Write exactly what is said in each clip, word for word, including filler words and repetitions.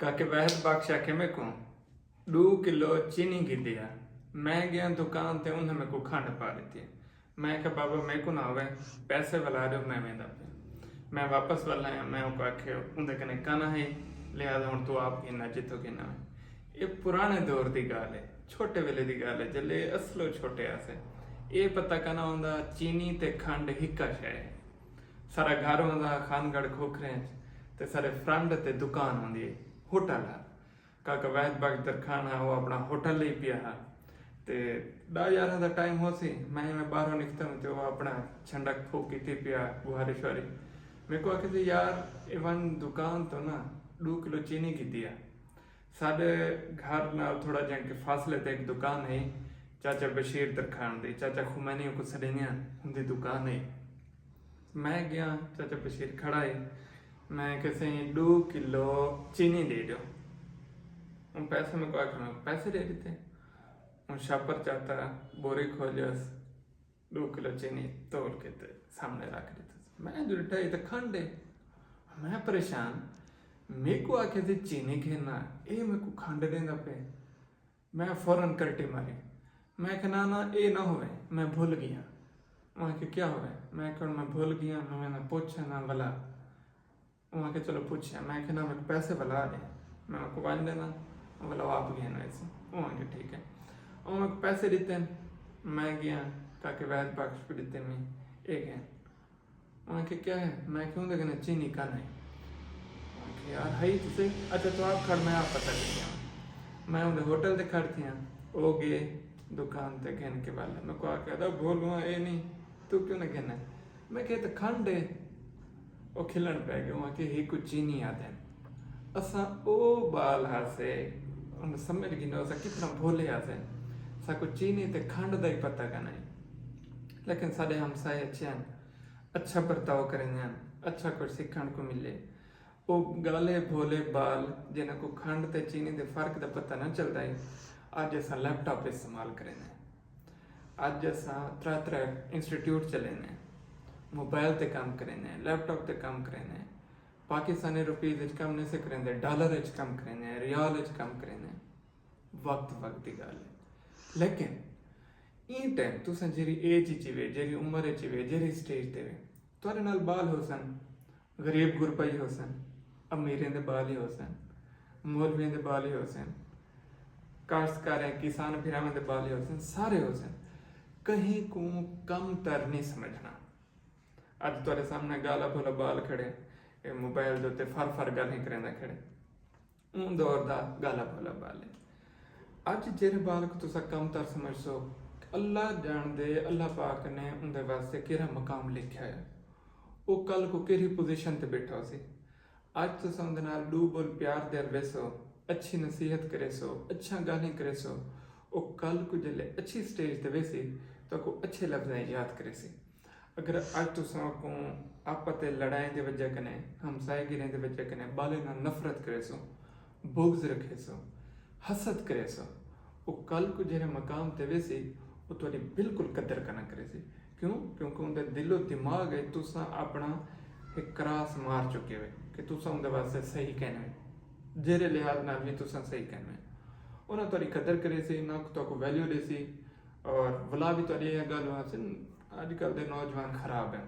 کاکے واحد بخش آکھے میکوں ݙو کلو چینی گھدی آ۔ میں ڳیاں دکان تے، انہاں میکوں کھنڈ پا ݙتی۔ میں آکھیا بابا میکوں نہ ہووے، پیسے ولا ݙیو، میں ویندا پیاں۔ میں واپس ول آیاں۔ میں اوکوں آکھے اوندے کنے کانا ہئی، لہذا ہݨ توں آپ گھن آ جتھوں گھن آویں۔ اے پراݨے دور دی ڳالھ ہے، چھوٹے ویلے دی ڳالھ ہے، جلے اصلوں چھوٹے ہاسے۔ اے پتہ کانا ہوندا چینی تے کھنڈ ہکا شئے ہے۔ سارا گھر ہوندا خان گڑھ کھوکھریں اچ، تے سارے فرنڈ تے دکان ہوندی ہے، ہوٹل ہا۔ کاکا واحد بخش درکھان ہا، او اپݨا ہوٹل لئی پیا ہا۔ تے ݙاہ یارھاں دا ٹائم ہوسی، میں ایویں ٻاہروں نکتم تے او اپݨا چھنڈک پھوک کیتی پیا، ٻوہاری شوہاری۔ میکوں آکھیسی یار، اے ونڄ دکان توں نا ݙو کلو چینی گھدی آ۔ ساݙے گھر نال تھوڑا جیہاں کہ فاصلے تے ہک دکان ہئی، چاچا بشیر درکھان دی، چاچا خمینی اوکوں سݙیندے ہن، اوندی دکان ہئی۔ میں ڳیاں، چاچا بشیر کھڑا ہئی۔ میں آکھیا سئیں ݙو کلو چینی ݙے ݙیو۔ اوں پیسے میکوں آکھیا، میں پیسے ݙے ݙتے۔ اوں شاپر چاتا، ٻوری کھولیس، ݙو کلو چینی تول کے تے سامݨے رکھ ݙتس۔ میں جو ݙٹھا اے تاں کھنڈ ہے۔ میں پریشان، میکوں آکھیا سی چینی گھن آ، اے میکوں کھنڈ ݙیندا پئے۔ میں فوراً کلٹی ماری۔ میں آکھیا نہ نہ، اے نہ ہووے، میں بھل ڳیاں۔ اوں آکھیا کیا ہووے؟ میں آکھیا ہݨ میں بھل ڳیاں، میں وینداں پچھ آناں ولا۔ اوں آکھیا چلو پچھ آ۔ میں آکھیا نہ، میکوں پیسے ولا ݙے، میں اوکوں ونڄ ݙینداں، ولا او آپ گھن ویسی۔ اوں آکھیا ٹھیک ہے۔ اوں میکوں پیسے ݙتے، میں ڳیاں، کاکے واحد بخش کوں ݙتے، میں اے ڳئے۔ اوں آکھیا کیا ہے؟ میں آکھیا اوندے کنے چینی کن ہے۔ اوں آکھیا یار ہئی تاں سہی، اچھا توں آپ کھڑ، میں آپ پتہ کر کے آواں۔ میں اوندے ہوٹل تے کھڑ تھیاں، او ڳئے دکان تے گھن کے ول آئے۔ میکوں آکھیا دا بھولواں اے نی، توں کیوں نہ گھن آئے؟ میں آکھیا اے تاں کھنڈ ہے۔ او کھلݨ پئے ڳئے، اوں آکھیا ہیکوں چینی آہدن۔ اساں او ٻال ہاسے، ہݨ سمجھ گھنو اساں کتنا بھولے ہاسے، ساکوں چینی تے کھنڈ دا ہی پتہ کائنی۔ لیکن ساݙے ہمسائے اچھے ہن، اچھا برتاؤ کریندے ہن، اچھا کجھ سکھݨ کوں ملے۔ او ڳالھے بھولے ٻال جنہاں کوں کھنڈ تے چینی دے فرق دا پتہ نہ چلدا ہئی، اڄ اساں لیپ ٹاپ استعمال کریندے ہیں۔ اڄ اساں ترے ترے انسٹیٹیوٹ چلیندے ہیں، موبائل تے کم کریندے ہیں، لیپ ٹاپ تے کم کریندے ہیں۔ پاکستانی روپیز اچ کم نہ سے کریندے، ڈالر اچ کم کریندے ہیں، ریال اچ کم کریندے ہیں۔ وقت وقت دی ڳالھ ہے۔ لیکن ایں ٹائم تساں جیڑھی ایج اچ وے، جیڑھی عمر اچ وے، جیڑھی سٹیج تے وے، تہاݙے نال ٻال ہوسن، غریب غربا ہی ہوسن، امیریں دے ٻال ہی ہوسن، مولویاں دے ٻال ہی ہوسن، کاشتکاریں کسان بھراواں دے ٻال ہی ہوسن، سارے ہوسن۔ کہیں کوں کم تر نہیں سمجھنا۔ اڄ تہاݙے سامݨے ڳالھا بھولا ٻال کھڑے، اے موبائل دے اتے فر فر ڳالھیں کریندا کھڑے۔ اوں دور دا ڳالھا بھولا ٻال ہے۔ اڄ جیڑھے ٻال کوں تساں کم تر سمجھسو، اللہ ڄاݨدے اللہ پاک نے اوندے واسطے کیڑھا مقام لکھیا ہے، او کل کوں کیڑھی پوزیشن تے ٻیٹھا ہوسی۔ اڄ تساں اوندے نال ݙو ٻول پیار دے الویسو، اچھی نصیحت کریسو، اچھاں ڳالھیں کریسو، او کل کوں جیلے اچھی سٹیج تے ویسی، تہاکوں اچھے لفظاں اچ یاد کریسی۔ اگر اڄ تساں کوں آپت تے لڑائیں دی وجہ کنے، ہمسائے گیریں دی وجہ کنے، ٻالیں نال نفرت کریسو، بغض رکھیسو، حسد کریسو، او کل کوں جیڑھے مقام تے ویسی، او تہاݙی بالکل قدر کنا کریسی۔ کیوں؟ کیونکہ اوندے دل و دماغ اچ تساں اپݨا ہک کراس مار چکے ہوئے کہ تساں اوندے واسطے صحیح کائنی ہوئے، جیڑھے لحاظ نال وی تساں صحیح کائنی ہوئے۔ انہاں تہاݙی قدر کریسی، نہ تہاکوں ویلیو ݙیسی۔ اور ولا وی تہاݙی ایہا ڳالھ ہوسی، اڄ کل دے نوجوان خراب ہن،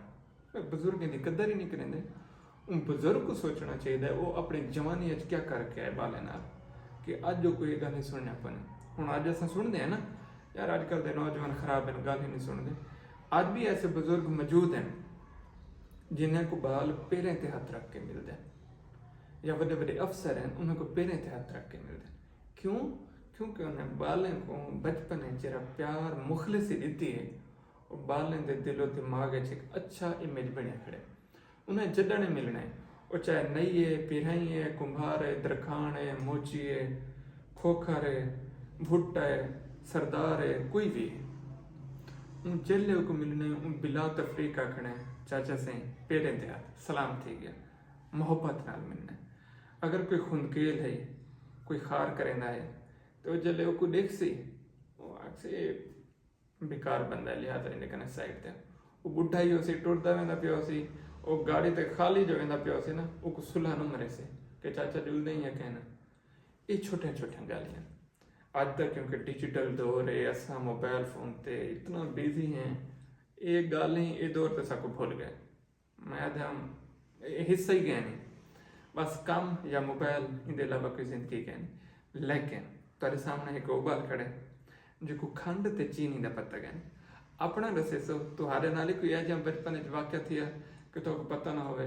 بزرگیں دی قدر ہی نہیں کریندے۔ اوں بزرگ کوں سوچݨا چاہیدا ہے، او اپݨی جوانی اچ کیا کر کے آئے ٻالیں نال، کہ اڄ او کوئی ڳالھیں سݨݨیاں پن۔ ہݨ اڄ اساں سݨدے ہیں نا، یار اڄ کل دے نوجوان خراب ہن، ڳالھیں نہیں سݨدے۔ اڄ بھی ایسے بزرگ موجود ہیں جنہاں کوں ٻال پیریں تے ہتھ رکھ کے ملدے ہیں، یا وݙے وݙے افسر ہیں، انہاں کوں پیریں تے ہتھ رکھ کے ملدے ہیں۔ کیوں؟ کیونکہ انہیں ٻالیں کوں بچپن اچ جیڑھا پیار مخلصی ݙتی ہے، او ٻالیں دے دل و دماغ اچ ہک اچھا امیج بݨیا کھڑے۔ انہیں جݙݨ ہی ملݨے، او چاہے نئی ہے، پیرھائی ہے، کمبھار ہے، درکھاݨ ہے، موچی ہے، کھوکھر ہے، بھٹا ہے، سردار ہے، کوئی وی ہے۔ اوں جیلے اوکوں ملݨے، اوں بلا تفریق آکھݨے، چاچا سئیں، پیریں تے ہتھ، سلام تھی ڳیا۔ محبت نال ملݨے۔ اگر کوئی خندکیل ہے، کوئی خار کریندا ہے، تے او جیلے اوکوں ݙیکھسی، او آکھسی، اے بیکار بندہ ہے، لہذا ایندے کنے سائیڈ تے۔ او ٻڈھا ہی ہوسی، ٹردا ویندا پیا ہوسی، او گاڑی تے خالی جو ویندا پیا ہوسی نا، اوکوں سلھا نہ مریسی کہ چاچا ڄلدے ہی یا کائنا۔ یہ چھوٹیاں چھوٹیاں گالیں ہیں۔ اج تک کیونکہ ڈیجیٹل دور ہے، اساں موبائل فون تے اتنا بزی ہیں، یہ گالیں یہ دور تے ساکو بھول گئے۔ میں آدھا ہم یہ حصہ ہی گئے نہیں، بس کم یا موبائل، ان دے علاوہ کوئی زندگی گئے نہیں۔ لیکن تیرے سامنے ایک اوبال کھڑے جی کو کھنڈ تے چینی دا پتہ گئے نہیں۔ اپنا دسے سو، تہاڈے نال ہی کوئی ایجا بچپن وچ واقعہ تھیا کہ تو کو پتہ نہ ہوئے؟